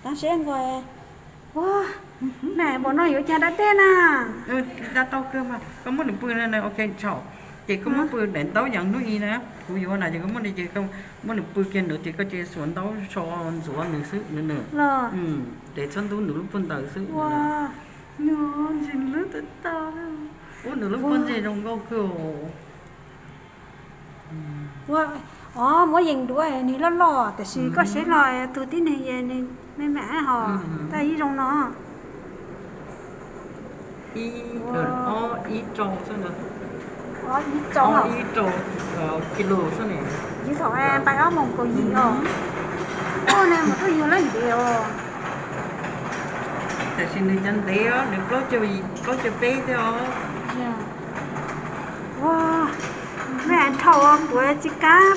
Tab seb nkaus, ua, me npaum no yuav cas da dej na. Da tau kawg mas, koj muab nws pw, ok tsaum, ces koj muab pw daim ntaub yees hnub i na, kuv yuav na, ces koj muab, ces muab nws pw kiag ntawd ces koj cia li xuas ntaub so ntxuav nws xwb na. Ces txhob ntub nws lub pob ntawd xwb. Ua, ntxim hlub tag tag. Ua, nws lub pob ntseg zoo nkauj kawg. Ua, o, muab yees duav nws loj loj, tiam sis koj saib los tus tib neeg es nws me me hos, tab ib zoo no. Ib, ob, ib rau xwb na. Ib rau, ib rau kilo xwb ne. Yus thaum nqaij ob moos kaum yim os. Ua, nws mus tuaj yug lawm ntev os. Tiam sis nws cov ntev os, nws plaub caug, plaub caug peb thiab os. Ua, me dhau kuv tsis kam.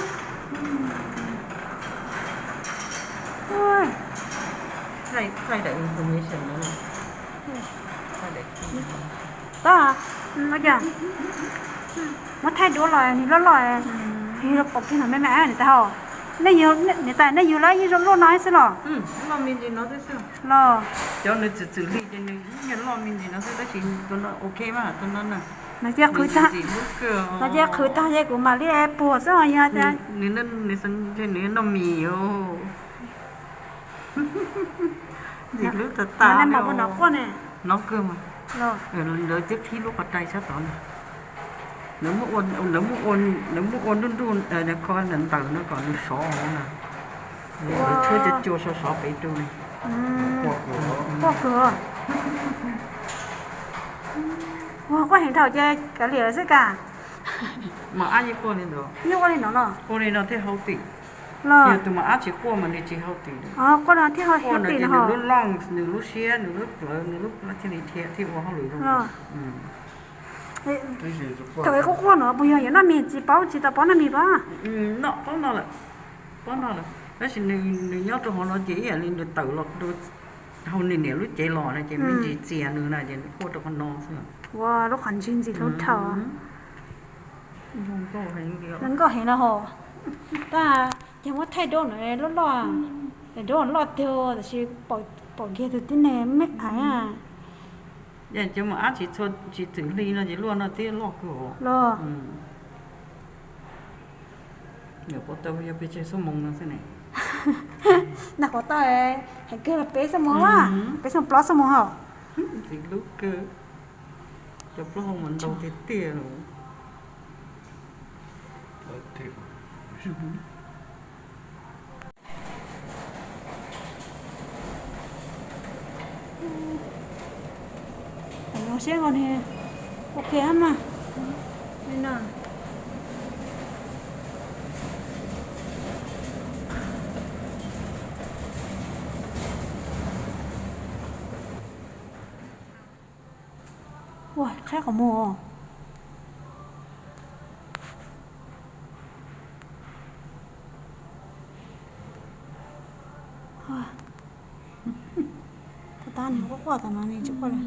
Tab, no cas muab thaij duab los nws loj loj, yus los pom kiag no me me nws tas hos. Nej yug, nws tas nej yug lawm yeej zoo loj no xwb los? Los cov nws txwm txwm hli ces nws yeej loj me ntsis no xwb, tab sis tus no ok mas tus no na. No cia qhwv tag, no cia qhwv tag ces kuv mam li puag xwb os yog. Nws noj mis os. Ntxim hlub tag tag li. No kawg mas. Lawv twb qhib lub qhov rai sab tod na. Lawv muab ua nruj nruj, kho ntawm ntawm no kom nws sov na. Lawv tshuab cov cua sov sov pem rau li. Quaj kawg. Ua, quaj heev dhau ces kav liam xwb ka. Mas ab yeej quaj li ntawd. Yeej quaj li no los? Quaj li no thiaj hau tim. Los yog tus mas ab tsis quaj mas nws tsis hau tim. Quaj no thiaj hau tim no. Nws lub lungs, nws lub siab, nws lub plawv, nws lub plab thiaj li thiaj ua hauj lwm zoo. Thaum es quaj quaj no puas yog yuav noj mis? Tsis paub, tsis tau paub noj mis pab. Noj paub no lawm, paub no lawm, tab sis nws nyob rau hauv no ces ib yam li nws tawm los rau hauv nws niam lub cev los no ces me ntsis txias nws na ces nws quaj rau qhov no xwb. Ua, lub qhov ntswg ntxim hlub dhau. Zoo nkauj heev no hos. Tab, yog muab thaij duab no loj loj, duab loj tiag tiam sis pom kiag tus tib neeg me ais. Cov mas ab tsis txhua, tsis txwm hli no ces luaj no twb loj kawg los. Nyuam qhuav tau yog pes tsawg xuab moos no xwb ne. Nag qhuav tau, hais kiag los peb xuab moos, peb xuab plaub xuab moos hos. Ntxim hlub kawg. Cov plaub hau mas ntau tiag tiag. Los seb nkaus ne, ok mas. Ua, tshaib qhov muag. Tab tab nws quaj quaj tam no nws tsis quaj li.